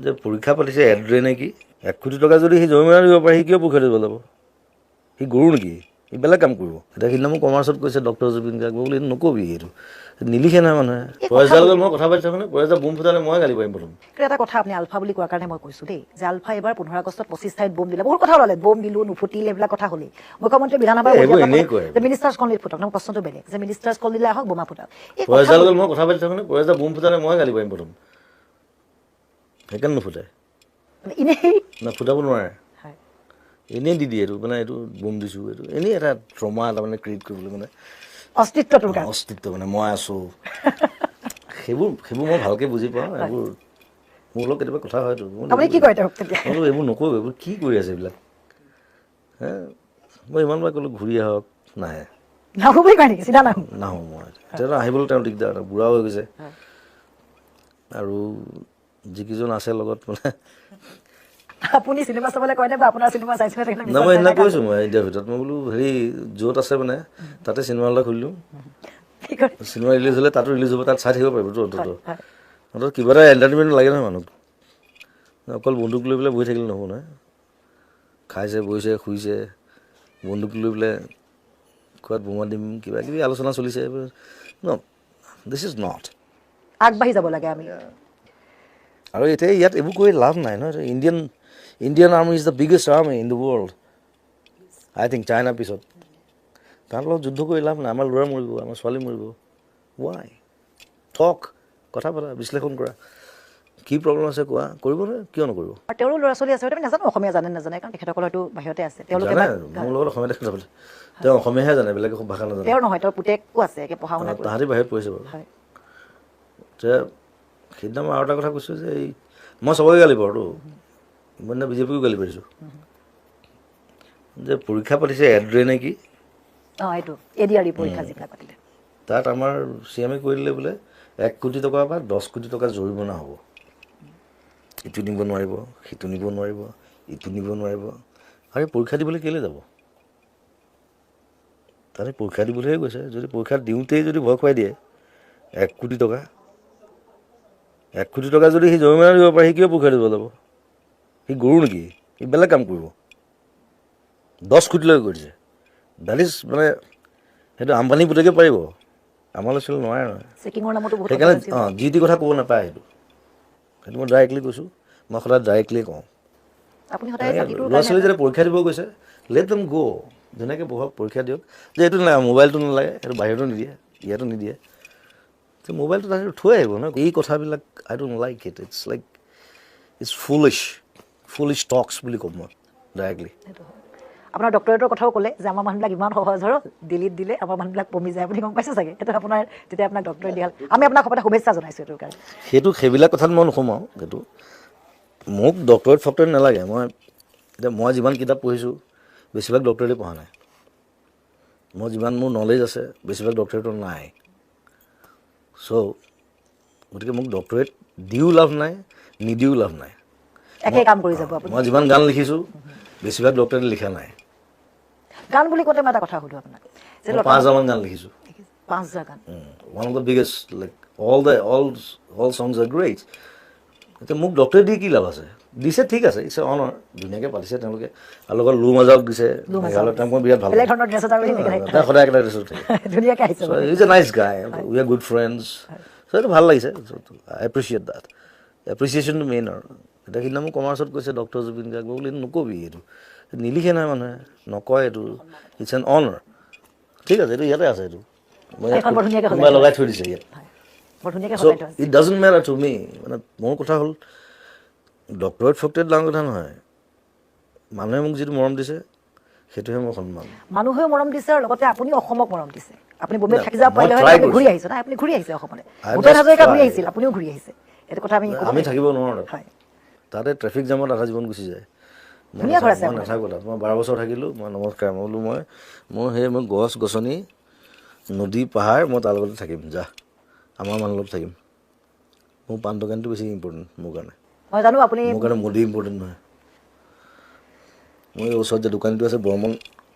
যে পৰীক্ষা পাতিছে এড্ৰে নেকি, 1 কোটি টকা যদি সি জৰিমনা দিব পাৰে, সি কিয় পৰীক্ষা দিব যাব? সি গৰু নেকি? সি বেলেগ কাম কৰিব। এতিয়া সিদিনা মোক কমাৰ্চত কৈছে ডক্টৰ জুবিন গাৰ্গ বুলি নকবি, এইটো নিলিখে নহয় মানুহে। পৰেশ দাৰ লগত মই কথা পাতি থাকোঁ, পৰেশ দা বোম ফুটালে মই গালি পাৰিম প্ৰথম। কিন্তু এটা কথা, আপুনি আলফা বুলি কোৱাৰ কাৰণে মই কৈছোঁ দেই, যে আলফা এইবাৰ 15 আগষ্টত 25 ঠাইত বোম দিলে, বহুত কথা ওলালে, বোম দিলোঁ নুফুটিল, এইবিলাক কথা হ'লেই মুখ্যমন্ত্ৰী বিধানসভাৰ এই এইবোৰ এনেই কয়। যে মিনিষ্টাৰ্ছ কলনিত ফুটক ন, প্ৰশ্নটো বেলেগ যে মিনিষ্টাৰ্ছ কলনিলৈ আহক, বোমা ফুটাওক, এই পৰেশ দাৰ কথাবোৰ- লগত মই কথা পাতি থাকোঁ, পৰেশ দা বোম ফুটালে মই গালি পাৰিম প্ৰথম। সেইকাৰণে নুফুটাই। মানে এনেই না, ফুটাব নোৱাৰে। এনেই দি দিয়ে এইটো, মানে এইটো বোম দিছোঁ, এইটো এনেই এটা ট্ৰমা এটা মানে ক্ৰিয়েট কৰিবলৈ মানে অস্তিত্বটোৰ কাৰণে। অস্তিত্ব মানে মই আছোঁ, সেইবোৰ মই ভালকৈ বুজি পাওঁ। এইবোৰ মোৰ লগত কেতিয়াবা কথা হয়তো। মই আপুনি কি কয় তেওঁক তেতিয়া? মই বোলো এইবোৰ নকৰিব, এইবোৰ কি কৰি আছে এইবিলাক হে। মই ইমানবাৰ ক'লোঁ ঘূৰি আহক, নাহে। নাহো বুলি কয় নেকি? চিধা নাহো? নাহোঁ মই। এতিয়া আহিবলৈ তেওঁ দিগদাৰ, বুঢ়াও হৈ গৈছে আৰু যিকেইজন আছে লগত মানে। আপুনি চিনেমা চাবলৈ কয়নে বা আপোনাৰ চিনেমা চাইছিলে তেখেতে? নাই, মই সেইদিনা কৈছোঁ, মই ইণ্টাৰভিউত মই বোলো হেৰি য'ত আছে মানে তাতে চিনেমা হল এটা খুলি দিওঁ। কি কয়? চিনেমা ৰিলিজ হ'লে তাতো ৰিলিজ হ'ব, তাত চাই থাকিব পাৰিবতো অন্ততঃ। অন্ততঃ কিবা এটা এণ্টাৰটেইনমেণ্ট লাগে নহয় মানুহক। অকল বন্দুক লৈ পেলাই বহি থাকিলে নহ'ব নহয়। খাইছে, বহিছে, শুইছে, বন্দুক লৈ পেলাই ক'ৰবাত বোমা দিম, কিবা কিবি আলোচনা চলিছে। ন, this is not. আগবাঢ়ি যাব লাগে আমি। আৰু এতিয়া ইয়াত এইবোৰ কৰি লাভ নাই নহয়। Indian Army is the biggest army in the world, I think, চাইনাৰ পিছত। তাহাঁতৰ লগত যুদ্ধ কৰি লাভ নাই। আমাৰ ল'ৰা মৰিব, আমাৰ ছোৱালী মৰিব। ৱাই টক? কথা পাতা, বিশ্লেষণ কৰা, কি প্ৰব্লেম আছে কোৱা। কৰিব নহয়, কিয় নকৰিব? আৰু তেওঁৰো ল'ৰা ছোৱালী আছে হয়তো, আমি নাজানো অসমীয়া জানে নাজানে, কাৰণ তেখেতসকল হয়তো বাহিৰতে আছে তেওঁলোকে। জানে। মোৰ লগত অসমীয়াতে কথা পাতে তেওঁ। অসমীয়াহে জানে, বেলেগ একো ভাষা নাজানে। তেওঁৰ নহয়, তেওঁৰ পুতেকো আছে, একে পঢ়া শুনা কৰি। তাহাঁতি বাহিৰত পঢ়িছে বাৰু। এতিয়া সেইদিনা মই আৰু এটা কথা কৈছোঁ যে এই মই চবকে গালি পাৰোঁতো, মই সেইদিনা বিজেপিকো গালি পাৰিছোঁ যে পৰীক্ষা পাতিছে এড্ৰে নেকি। অঁ, এইটো এ ডি আৰ ই পৰীক্ষা যিবিলাক পাতিলে। তাত আমাৰ চি এমে কৈ দিলে বোলে 1 কোটি টকা বা 10 কোটি টকা জৰিমনা হ'ব, ইটো নিব নোৱাৰিব, সিটো নিব নোৱাৰিব, ইটো নিব নোৱাৰিব। আৰে, পৰীক্ষা দিবলৈ কেলৈ যাব? তাতে পৰীক্ষা দিবলৈহে গৈছে। যদি পৰীক্ষা দিওঁতেই যদি ভয় খুৱাই দিয়ে 1 কোটি টকা, 1 কোটি টকা যদি সি জৰিমনা দিব পাৰে, সি কিয় পৰীক্ষা দিব যাব? সি গৰু নেকি? সি বেলেগ কাম কৰিব। 10 কোটিলৈকে কৰি দিছে। That is মানে সেইটো আম্বানী পুতেকে পাৰিব, আমাৰ ল'ৰা ছোৱালী নোৱাৰে নহয়। চেকিঙৰ নামতো বহুত সেইকাৰণে controversy। অঁ, যি টি কথা ক'ব নাপায়। সেইটো মই ডাইৰেক্টলি কৈছোঁ, মই সদায় ডাইৰেক্টলি কওঁ। আপুনি সদায় জাতিটোৰ ল'ৰা কাৰণে ছোৱালী যেতিয়া পৰীক্ষা দিব গৈছে, let them go. ধুনীয়াকৈ পঢ়ক, পৰীক্ষা দিয়ক। যে এইটো নালাগে, মোবাইলটো নালাগে, সেইটো বাহিৰতো নিদিয়ে, ইয়াতো নিদিয়ে। তো মোবাইলটো তাতে থৈ আহিব ন। এই কথাবিলাক I don't like it. It's like it's foolish talks বুলি ক'ম মই ডাইৰেক্টলি। সেইটো হয়। আপোনাৰ ডক্টৰেটৰ কথাও ক'লে যে আমাৰ মানুহবিলাক ইমান সহজ সৰল, দিল্লীত দিলে আমাৰ মানুহবিলাক পমি যায়। আপুনি গম পাইছে চাগে সেইটো, আপোনাৰ তেতিয়া আপোনাক ডক্টৰেট দিয়া হ'ল। আমি আপোনাক সদায় শুভেচ্ছা জনাইছোঁ এইটোৰ কাৰণে। সেইটো সেইবিলাক কথাত মই নোসোমাওঁ। সেইটো মোক ডক্টৰেট ফক্টৰেট নালাগে। মই এতিয়া মই যিমান কিতাপ পঢ়িছোঁ, বেছিভাগ ডক্টৰেটে পঢ়া নাই। মই যিমান মোৰ নলেজ আছে, বেছিভাগ ডক্টৰেটৰ নাই। চ' গতিকে মোক ডক্টৰেট দিও লাভ নাই, নিদিও লাভ নাই। একে কাম কৰি যাব আপুনি। মই যিমান গান লিখিছোঁ, বেছিভাগ ডক্টৰেট লিখা নাই। গান বুলি কওঁতে মই এটা কথা সুধোঁ আপোনাক যে মই 5,000মান গান লিখিছোঁ। 5,000 গান? One of the biggest, like all the all songs are great. এতিয়া মোক ডক্টৰেট দি কি লাভ আছে? দিছে, ঠিক আছে, it's honour. ধুনীয়াকৈ পাতিছে তেওঁলোকে আৰু লগত লু মাজাওক দিছে মেঘালয়ত। তেওঁক মই বিৰাট ভাল বেলেগ ধৰণৰ ড্ৰেছত আৰু পাওঁ। তেওঁ সদায় একেটা ড্ৰেছত থাকে। ধুনীয়াকৈ আহিছে। Is a nice guy, we are good friends, so এইটো ভাল লাগিছে। I appreciate that. এপ্ৰিচিয়েশ্যনটো মেইন। আৰু এতিয়া সিদিনা মোক কমাৰ্চত কৈছে ডক্টৰ জুবিন গাৰ্গ বুলি নকবি, এইটো নিলিখে নহয় মানুহে, নকয়। এইটো it's an honour. ঠিক আছে, এইটো ইয়াতে আছে, এইটো মই ইয়াত এইখন বৰ ধুনীয়াকৈ কোনোবাই সজাই লগাই থৈ দিছে ইয়াত। বৰ ধুনীয়াকৈ চ' সজাই থোৱা আছে। It doesn't matter to me. মানে মোৰ কথা হ'ল ডক্টৰেট ফক্টৰেট ডাঙৰ কথা নহয়। মানুহে মোক যিটো মৰম দিছে, সেইটোহে মোৰ সন্মান। মানুহেও মৰম দিছে আৰু লগতে আপুনি অসমক মৰম দিছে। আপুনি বোম্বেত থাকি যাব মই পাৰিলে হয়, try আপুনি ঘূৰি কৰিছোঁ। আহিছে নাই? আপুনি ঘূৰি আহিছে অসমলৈ। I Bhupen just Hazarika ঘূৰি try. আহিছিল, আপুনিও ঘূৰি আহিছে। এইটো কথা আমি ক'ব আমি লাগিব। থাকিব নোৱাৰোঁ তাত। তাতে ট্ৰেফিক জামত আধা জীৱন গুচি যায়। মই ধুনীয়া ঘৰ আছে মই আপোনাৰ। নাথাকোঁ তাত। মই 12 বছৰ থাকিলোঁ। মই নমস্কাৰ, মই বোলো মই মোৰ সেই মই গছ গছনি, নদী, পাহাৰ, মই তাৰ লগতে থাকিম। যা, আমাৰ মানুহৰ লগত থাকিম। মোৰ পাণ দোকানটো বেছি ইম্পৰ্টেণ্ট মোৰ কাৰণে। মই জানো আপুনি মোৰ কাৰণে মোদী ইম্পৰ্টেণ্ট নহয়। মোৰ এই ওচৰত যে দোকানটো আছে, বৰ্মন,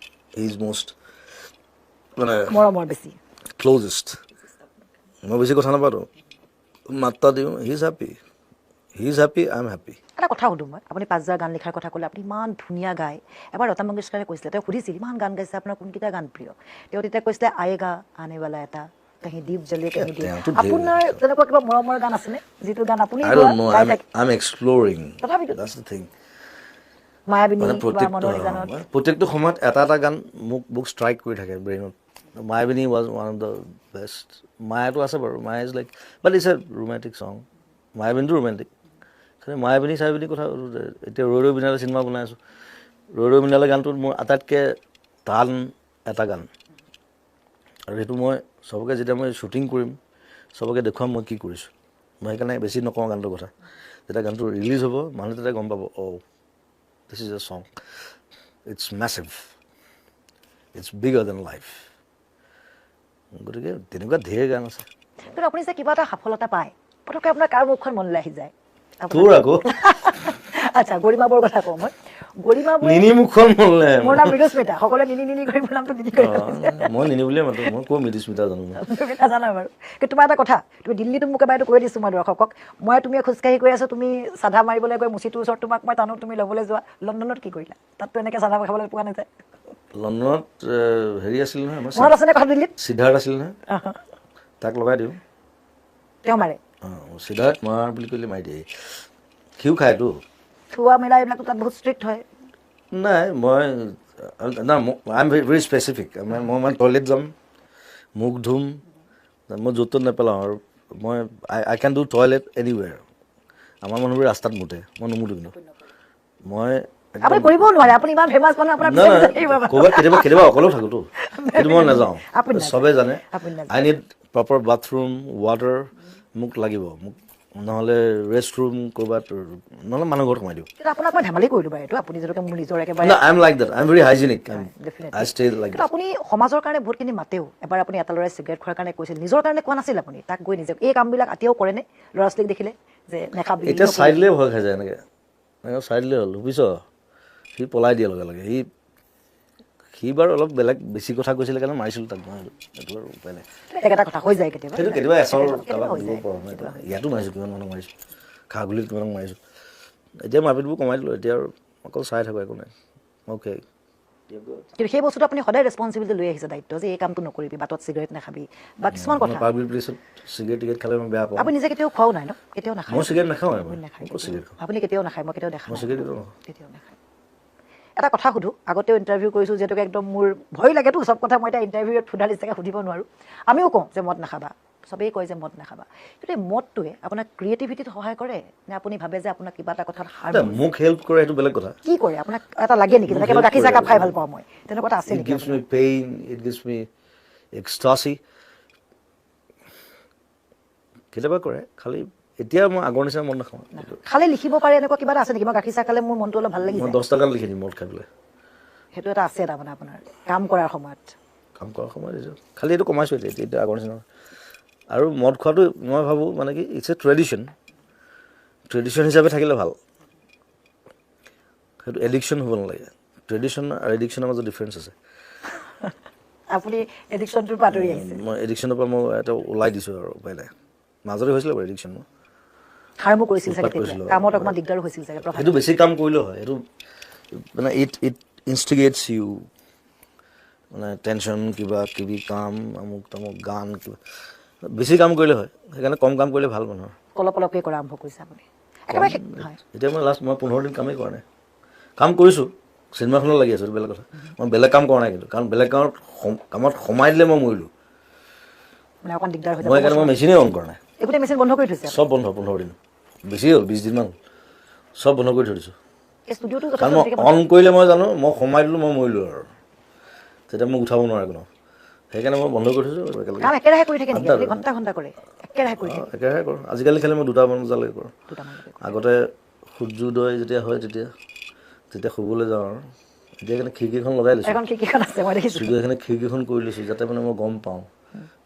is most মানে মৰমৰ বেছি। ক্ল'জেষ্ট। মই বেছি কথা নাপাতোঁ, মাত্ৰা দিওঁ, he is happy, He is happy, I am happy. এটা কথা সুধোঁ মই, আপুনি 5000 গান লিখাৰ কথা ক'লে, আপুনি ইমান ধুনীয়া গায়। এবাৰ লতা মংগেশকাৰে কৈছিলে, তেওঁ সুধিছিল ইমান গান গাইছে, আপোনাৰ কোনকেইটা গান প্ৰিয়? তেওঁ তেতিয়া কৈছিলে আয়েগা আনেৱালা এটা, কাহি দীপ জ্বলে কাহি দীপ। আপোনাৰ তেনেকুৱা কিবা মৰমৰ গান আছেনে যিটো গান আপুনি গাই থাকে? I am exploring, তথাপিতো that's the thing. মায়াবিনী বা মনৰ গানত প্ৰত্যেকটো সময়ত এটা এটা গান মোক ষ্ট্ৰাইক কৰি থাকে ব্ৰেইনত। Mayabini was one of the best. মায়াটো আছে বাৰু, Maya is like, but it's a romantic song. মায়াবিনীটো romantic. খালি মায়াবিনী চায়াবিনী কথা। এতিয়া ৰৈ ৰৈ বিনালে চিনেমা বনাই আছোঁ। ৰৈ ৰৈ বিনালে গানটোত মোৰ আটাইতকৈ টান এটা গান, আৰু সেইটো মই চবকে যেতিয়া মই শ্বুটিং কৰিম চবকে দেখুৱাম মই কি কৰিছোঁ। মই সেইকাৰণে বেছি নকওঁ গানটোৰ কথা। যেতিয়া গানটো ৰিলিজ হ'ব মানুহ তেতিয়া গম পাব, oh this is a song, it's massive, it's bigger than life. গতিকে তেনেকুৱা ঢেৰ গান আছে। কিন্তু আপুনি যে কিবা এটা সফলতা পায় পটককৈ আপোনাৰ কাৰ মুখখন মনলৈ আহি যায়? তোৰ আকৌ। আচ্ছা, গৰিমা বৌৰ কথা কওঁ মই। গৰিমা বৌ নিনি মুখখন মনলৈ আহে। মোৰ নাম মৃদুস্মিতা, সকলোৱে নিনি নিনি কৰি মোৰ নামটো নিনি কৰি। মই নিনি বুলিয়ে মাতো, মই ক'ৰ মৃদুস্মিতা জানো? মৃদুস্মিতা জানা বাৰু। কিন্তু তোমাৰ এটা কথা, তুমি দিল্লীতো মোক এবাৰ এইটো কৈ দিছোঁ মই দৰ্শকক, মই তুমি খোজকাঢ়ি গৈ আছোঁ, তুমি চাধা মাৰিবলৈ গৈ মুচিটোৰ ওচৰত তোমাক মই টানো, তুমি ল'বলৈ যোৱা। লণ্ডনত কি কৰিলা? তাততো এনেকৈ চাধা খাবলৈ পোৱা নাযায়। লণ্ডনত হেৰি আছিল নহয়, মনত আছেনে কথা? দিল্লীত সিদ্ধাৰ্থ আছিল নহয়, তাক লগাই দিওঁ, তেওঁ মাৰে। অঁ, সিদ্ধাৰ্থ মাৰ বুলি ক'লে মাৰি দিয়ে, সিও খায়তো। থোৱা মেলা এইবিলাকতো তাত বহুত ষ্ট্ৰিক্ট হয়। নাই, মই না, I am very specific. মই মানে টয়লেট যাম, মুখ ধুম, মই য'ত ত'ত নেপেলাওঁ। আৰু মই I can do toilet anywhere. আমাৰ মানুহবোৰ ৰাস্তাত মুতে, মই নুমুতো। কিন্তু মই আপুনি কৰিবও নোৱাৰে, আপুনি ইমান ফেমাছ মানুহ, আপোনাৰ ক'ৰবাত কেতিয়াবা কেতিয়াবা অকলেও থাকোঁতো, কিন্তু মই নাযাওঁ। চবে জানে I need proper bathroom, water মোক লাগিব, মোক নহ'লে ৰেষ্ট ৰুম ক'ৰবাত, নহ'লে মানুহ ঘৰত সোমাই দিওঁ। কিন্তু আপোনাক মই ধেমালি কৰিলোঁ বাৰু এইটো, আপুনি যিহেতুকে মোৰ নিজৰ একেবাৰে। I am like that, I am very hygienic, I stay like that. আপুনি সমাজৰ কাৰণে বহুতখিনি মাতেও। এবাৰ আপুনি এটা ল'ৰাই চিগাৰেট খোৱাৰ কাৰণে কৈছিল, নিজৰ কাৰণে কোৱা নাছিল আপুনি, তাক গৈ নিজে এই কামবিলাক এতিয়াও কৰেনে ল'ৰা ছোৱালীক দেখিলে যে নেখাবি? এতিয়া চাই দিলেই ভয় খাই যায়, এনেকৈ এনেকৈ চাই দিলেই হ'ল, বুজিছ? সি পলাই দিয়ে লগে লগে। সি বাৰু অলপ বেলেগ বেছি কথা কৈছিলে কাৰণে মাৰিছিলোঁ তাক মই, সেইটো আৰু উপায় নাই। এটা কথা হৈ যায় কেতিয়াবা, সেইটো কেতিয়াবা এচৰ কাৰোবাক দিব পৰা নাই। ইয়াতো মাৰিছোঁ, কিমান মানুহ মাৰিছোঁ, খাৰঘুলিত কিমান মাৰিছোঁ। এতিয়া মাৰপিটবোৰ কমাই দিলোঁ, এতিয়া আৰু অকল চাই থাকোঁ, একো নাই। অ'কে। কিন্তু সেই বস্তুটো আপুনি সদায় ৰেচপনচিবিলিটি লৈ আহিছে, দায়িত্ব যে এই কামটো নকৰিবি, বাটত চিগাৰেট নাখাবি বা কিছুমান কথা। পাব্লিক প্লেচত চিগাৰেট টিকেট খালে মই বেয়া পাওঁ। আপুনি নিজে কেতিয়াও খোৱাও নাই ন? কেতিয়াও নাখায়? মই চিগাৰেট নাখাওঁ। আপুনি কেতিয়াও নাখায়? মই কেতিয়াও দেখা নাই। কেতিয়াও নাখায়। এটা কথা সুধোঁ, আগতেও ইণ্টাৰভিউ কৰিছোঁ যিহেতুকে একদম মোৰ ভয় লাগেতো চব কথা মই এতিয়া ইণ্টাৰভিউত সোধাৰ নিচিনাকৈ সুধিব নোৱাৰোঁ। আমিও কওঁ যে মদ নাখাবা, চবেই কয় যে মদ নাখাবা, কিন্তু এই মদটোৱে আপোনাক ক্ৰিয়েটিভিটিত সহায় কৰে নে আপুনি ভাবে যে আপোনাক কিবা এটা কথাত মোক হেল্প কৰে? সেইটো বেলেগ কথা। কি কৰে আপোনাক এটা লাগে নেকি? যেনেকৈ মই গাখীৰ চাহ খাই ভাল পাওঁ মই, তেনেকুৱা এটা আছে নেকি? It gives me pain, it gives me ecstasy. কেতিয়াবা কৰে, খালি এতিয়া মই আগৰ নিচিনা মদ নাখাওঁ। খালে লিখিব পাৰে এনেকুৱা কিবা এটা আছে নেকি? মই গাখীৰ চাহ খালে মোৰ মনটো অলপ ভাল লাগি যায়, মই 10টা গান লিখি দিম মদ খাই পেলাই। সেইটো এটা আছে তাৰমানে আপোনাৰ কাম কৰাৰ সময়ত? কাম কৰাৰ সময়ত খালি এইটো কমাইছোঁ এতিয়া, এতিয়া আগৰ নিচিনা। আৰু মদ খোৱাটো মই ভাবোঁ মানে কি, it's a tradition, tradition হিচাপে থাকিলে ভাল, সেইটো এডিকশ্যন হ'ব নালাগে। ট্ৰেডিশ্যন আৰু এডিকশ্যনৰ মাজত ডিফাৰেঞ্চ আছে। আপুনি এডিকশ্যনটোৰ পৰা আঁতৰি আহিছে? মই এডিকশ্যনৰ পৰা মই এটা ওলাই দিছোঁ আৰু উপায় নাই। মাজতে হৈছিলে বাৰু এডিকশ্যন, মোৰ হাৰ্মো কৰিছিল চাগে তেতিয়া, কামত অকণমান দিগদাৰো হৈছিল চাগে। সেইটো বেছি কাম কৰিলেও হয়, সেইটো মানে it ইনষ্টিগেটছ ইউ, মানে টেনশ্যন, কিবা কিবি কাম, আমুক তামুক গান, কিবা বেছি কাম কৰিলে হয়। সেইকাৰণে কম কাম কৰিলে ভাল মানুহৰ। অলপ অলপকৈ কৰা আৰম্ভ কৰিছে আপুনি? এতিয়া মই লাষ্ট মই 15 দিন কামেই কৰা নাই। কাম কৰিছোঁ, চিনেমাখনত লাগি আছোঁ, বেলেগ কথা। মই বেলেগ কাম কৰা নাই কিন্তু, কাৰণ বেলেগ কামত সোমাই দিলে মই মৰিলোঁ। মানে অকণ দিগদাৰ হৈ যায়। মই সেইকাৰণে মই মেচিনেই অন কৰা নাই। গোটেই মেচিন বন্ধ কৰি থৈছে? চব বন্ধ, 15 দিন বেছি হ'ল, 20 দিনমান হ'ল, চব বন্ধ কৰি থৈ দিছোঁ। কাৰণ মই অন কৰিলে মই জানো মই সোমাই দিলোঁ, মই মৰিলোঁ আৰু তেতিয়া মোক উঠাব নোৱাৰে কোনো। সেইকাৰণে মই বন্ধ কৰি থৈছোঁ। কাম একেৰাহে কৰি থাকে নেকি? ঘণ্টা ঘণ্টা কৰে? একেৰাহে কৰি থাকে? একেৰাহে কৰোঁ। আজিকালি খালি মই 2টামান বজালৈকে কৰোঁ। আগতে সূৰ্যোদয় যেতিয়া হয় তেতিয়া শুবলৈ যাওঁ আৰু। এতিয়া সেইকাৰণে খিৰিকীখন লগাই লৈছোঁ। খিৰিকীখন আছে, মই দেখিছোঁ। সেইকাৰণে খিৰিকীখন কৰি লৈছোঁ যাতে মানে মই গম পাওঁ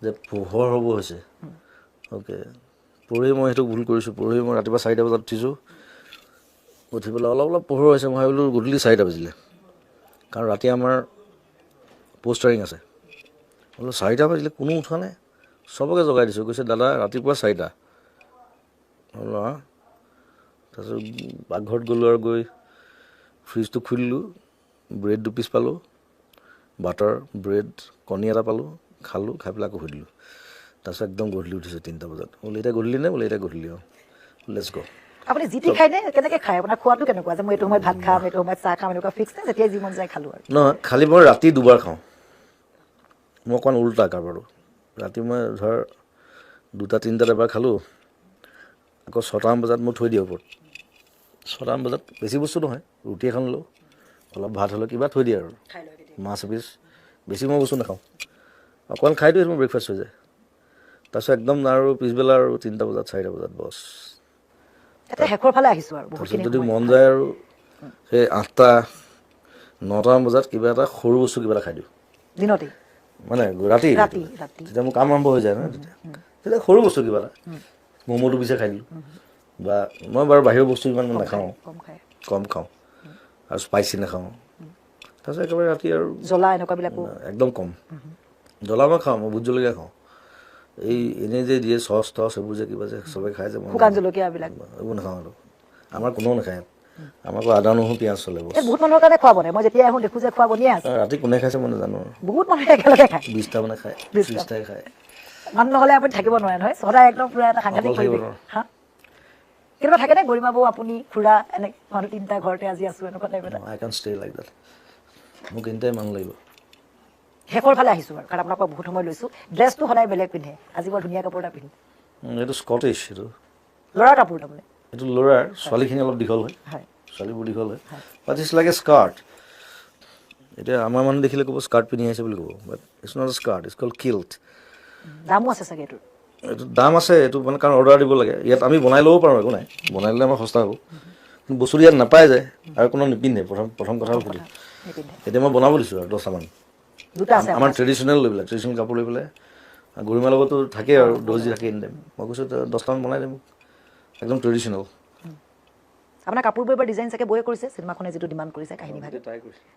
যে পোহৰ হ'ব হৈছে। অ'কে, পৰহি মই সেইটো ভুল কৰিছোঁ। পৰহি মই ৰাতিপুৱা 4টা বজাত উঠিছোঁ, উঠি পেলাই অলপ অলপ পোহৰ হৈছে, মই ভাবিলোঁ গধূলি 4টা বাজিলে, কাৰণ ৰাতি আমাৰ পষ্টাৰিং আছে। বোলো 4টা বাজিলে কোনো উঠা নাই, চবকে জগাই দিছোঁ। কৈছে দাদা ৰাতিপুৱা 4টা। বোলো তাৰপিছত পাকঘৰত গ'লোঁ আৰু গৈ ফ্ৰিজটো খুলিলোঁ, ব্ৰেড 2 পিচ পালোঁ, বাটাৰ ব্ৰেড কণী এটা পালোঁ, খালোঁ, খাই পেলাই আকৌ শুই দিলোঁ। তাৰপিছত একদম গধূলি উঠিছোঁ 3টা বজাত। বোলে এতিয়া গধূলি নে? বোলে এতিয়া গধূলি। অঁ, let's go. আপুনি যি টি খায়নে? কেনেকৈ খায়? আপোনাৰ খোৱাটো কেনেকুৱা যে মই এইটো সময়ত ভাত খাম, এইটো সময়ত চাহ খাম, এনেকুৱা ফিক্স নে যেতিয়াই যি মন যায় খালোঁ আৰু? নহয়, খালি মই ৰাতি দুবাৰ খাওঁ। মই অকণমান উল্টা কাৰবাৰটো। ৰাতি মই ধৰ 2টা 3টাত এবাৰ খালোঁ, আকৌ 6টামান বজাত মোক থৈ দিয়ে ওপৰত। 6টামান বজাত বেছি বস্তু নহয়, ৰুটি এখন ল'লোঁ, অলপ ভাত হ'লেও কিবা থৈ দিয়ে আৰু মাছ এপিচ। বেছি মই বস্তু নাখাওঁ, অকণমান খাই দিওঁ, মোৰ ব্ৰেকফাষ্ট হৈ যায়। তাৰপিছত একদম আৰু পিছবেলা আৰু 3টা বজাত 4টা বজাত বছ। এতিয়া শেষৰ ফালে আহিছোঁ আৰু তাৰপিছত বহুতখিনি যদি সময়। মন যায় আৰু সেই 8টা 9টামান বজাত কিবা এটা সৰু বস্তু কিবা এটা খাই দিওঁ। দিনতেই? মানে ৰাতি। ৰাতি ৰাতি। তেতিয়া মোৰ কাম আৰম্ভ হৈ যায় নহয়। তেতিয়া তেতিয়া সৰু বস্তু কিবা এটা, ম'ম'টো পিছে খাই দিলোঁ বা মই বাৰু বাহিৰৰ বস্তু ইমান মই নাখাওঁ। কম খায়। কম খাওঁ আৰু স্পাইচি নাখাওঁ। তাৰপিছত একেবাৰে ৰাতি আৰু জ্বলা এনেকুৱাবিলাকো? একদম কম। জ্বলা মই খাওঁ, মই ভোট জলকীয়া খাওঁ। এই এনেই যে দিয়ে চচ টচ এইবোৰ যে কিবা যে চবে খাই যে, মই শুকান জলকীয়াবিলাক? এইবোৰ নাখাওঁ। আৰু আমাৰ কোনেও নাখায়। আমাৰ আকৌ আদা নহৰু পিঁয়াজ চলে বছ। এই বহুত মানুহৰ কাৰণে খোৱা বনাই। মই যেতিয়া আহোঁ দেখোঁ যে খোৱা বনিয়ে আছে। ৰাতি কোনে খাইছে মই নাজানো আৰু। বহুত মানুহে একেলগে খায়। 20টা মানে খায়। 20টা। 30টাই খায়। মানুহ নহ'লে আপুনি থাকিব নোৱাৰে নহয়। সদায় একদম পুৰা এটা সাংঘাতিক অকল থাকিব পৰিৱেশ। নোৱাৰো। হা, কেতিয়াবা থাকেনে গৰিমা বৌ, আপুনি, খুৰা, এনেকৈ মানুহ তিনিটা ঘৰতে আজি আছোঁ, এনেকুৱা টাইপ এটা? I can stay like that. মোক এনি টাইম মানুহ লাগিব। শেষৰ ফালে আহিছোঁ আৰু, কাৰণ আপোনাক মই বহুত সময় লৈছোঁ। ড্ৰেছটো সদায় বেলেগ পিন্ধে, আজি বৰ ধুনীয়া কাপোৰ এটা পিন্ধে। এইটো স্কটিছ এইটো। ল'ৰাৰ কাপোৰ তাৰমানে? এইটো ল'ৰাৰ, ছোৱালীখিনি অলপ দীঘল হয়। ছোৱালীবোৰ দীঘল হয়, but it's like a skirt. এতিয়া আমাৰ মানুহ দেখিলে ক'ব স্কাৰ্ট পিন্ধি আহিছে বুলি ক'ব, but it's not a skirt, it's called kilt. দামো আছে চাগে এইটোৰ? এইটো দাম আছে এইটো, মানে কাৰণ অৰ্ডাৰ দিব লাগে। ইয়াত আমি বনাই ল'ব পাৰোঁ, একো নাই, বনাই ল'লে আমাৰ সস্তা হ'ব। কিন্তু বস্তুটো ইয়াত নাপায় যায় আৰু কোনো নিপিন্ধে। প্ৰথম প্ৰথম কথা হ'ল সুধি নিপিন্ধে। এতিয়া মই বনাব দিছোঁ আৰু 10টামান। দুটা আছে। আমাৰ ট্ৰেডিশ্যনেল লৈ পেলাই, ট্ৰেডিশ্যনেল কাপোৰ লৈ পেলাই। গৰিমাৰ লগতো থাকে আৰু দৰ্জি থাকে এনি টাইম। মই কৈছোঁ তই 10টামান বনাই দে মোক, একদম ট্ৰেডিশ্যনেল। আপোনাৰ কাপোৰবোৰ এবাৰ ডিজাইন চাগে বয়ে কৰিছে, চিনেমাখনে যিটো ডিমাণ্ড কৰিছে কাহিনী ভাগে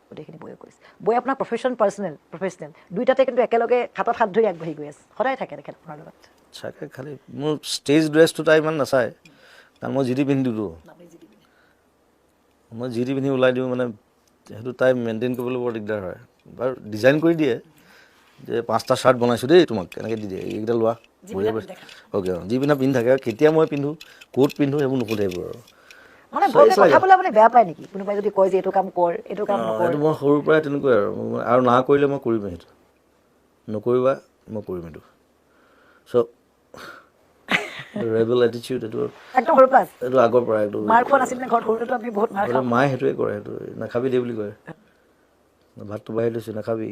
গোটেইখিনি বয়ে কৰিছে। বয়ে আপোনাৰ প্ৰফেশ্যন, পাৰ্চনেল, প্ৰফেচনেল দুইটাতে কিন্তু একেলগে হাতত হাত ধৰি আগবাঢ়ি গৈ আছে। সদায় থাকে তেখেত আপোনাৰ লগত। চাগে খালি মোৰ ষ্টেজ ড্ৰেছটো তাই ইমান নাচায়, কাৰণ মই যি টি পিন্ধি দিওঁ। মই যি টি পিন্ধি ওলাই দিওঁ, মানে সেইটো তাই মেইনটেইন কৰিবলৈ বৰ দিগদাৰ হয়। বাৰু ডিজাইন কৰি দিয়ে যে 5টা চাৰ্ট বনাইছোঁ দেই তোমাক, এনেকৈ দি দিয়ে, এইকেইটা লোৱা, বঢ়িয়া। অ'কে, অঁ, যি পিন্ধা পিন্ধি থাকে। কেতিয়া মই পিন্ধোঁ, ক'ত পিন্ধোঁ, সেইবোৰ নুসুধে সেইবোৰ আৰু। মানে বৰকৈ কথা ক'লে আপুনি বেয়া পায় নেকি? কোনোবাই যদি কয় যে এইটো কাম কৰ, এইটো কাম নকৰ? সেইটো মই সৰুৰ পৰাই তেনেকুৱাই আৰু। আৰু না কৰিলে মই কৰিমেই সেইটো, নকৰিবা মই কৰিম এইটো। চ' ৰেবেল এটিটিউড এইটো। একদম সৰুৰ পৰা আছে। এইটো আগৰ পৰা এইটো। মাৰ খোৱা নাছিল নে ঘৰত? সৰুতেতো আমি বহুত মাৰ খাওঁ। মায়ে সেইটোৱে কৰে, সেইটো নাখাবি দেই বুলি কয়। ভাতটো বাঢ়ি লৈছোঁ, নাখাবি।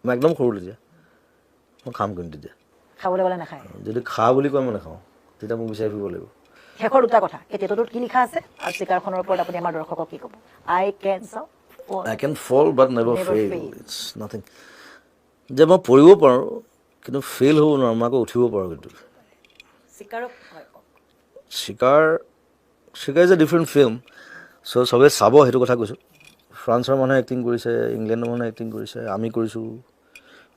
মই একদম সৰু তেতিয়া, মই খাম কিন্তু তেতিয়া। খাবলৈ গ'লে নাখায়? যদি খা বুলি কয় মই নাখাওঁ, তেতিয়া মোক বিচাৰি ফুৰিব লাগিব। শেষৰ দুটা কথা, এই টেটুটোত কি লিখা আছে আৰু চিকাৰখনৰ ওপৰত আপুনি আমাৰ দৰ্শকক কি ক'ব? I can চাওঁ। I can fall but never fail. It's nothing যে মই পৰিব পাৰোঁ কিন্তু ফেইল হ'ব নোৱাৰোঁ, মই আকৌ উঠিব পাৰোঁ কিন্তু। চিকাৰক চিকাৰ, Shikar is a different film, so চবেই চাব সেইটো কথা কৈছোঁ। ফ্ৰান্সৰ মানুহে এক্টিং কৰিছে, ইংলেণ্ডৰ মানুহে এক্টিং কৰিছে, আমি কৰিছোঁ,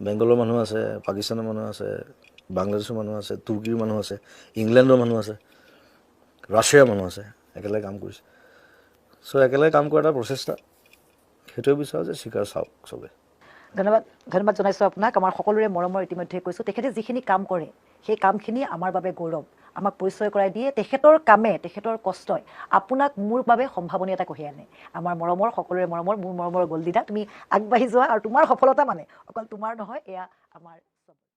বেংগলৰ মানুহ আছে, পাকিস্তানৰ মানুহ আছে, বাংলাদেশৰ মানুহ আছে, তুৰ্কীৰ মানুহ আছে, ইংলেণ্ডৰ মানুহ আছে, ৰাছিয়াৰ মানুহ আছে, একেলগে কাম কৰিছে। চ' একেলগে কাম কৰা এটা প্ৰচেষ্টা, সেইটোৱে বিচাৰোঁ যে চিকাৰ চাওক চবে। ধন্যবাদ, ধন্যবাদ জনাইছোঁ আপোনাক। আমাৰ সকলোৰে মৰমৰ, ইতিমধ্যে কৈছোঁ, তেখেতে যিখিনি কাম কৰে সেই কামখিনি আমাৰ বাবে গৌৰৱ, আমাক পৰিচয় কৰাই দিয়ে। তেখেতৰ কামে, তেখেতৰ কষ্টই আপোনাক মোৰ বাবে সম্ভাৱনীয়তা এটা কঢ়িয়াই আনে। আমাৰ মৰমৰ, সকলোৰে মৰমৰ, মোৰ মৰমৰ গল্ডিদা, তুমি আগবাঢ়ি যোৱা আৰু তোমাৰ সফলতা মানে অকল তোমাৰ নহয়, এয়া আমাৰ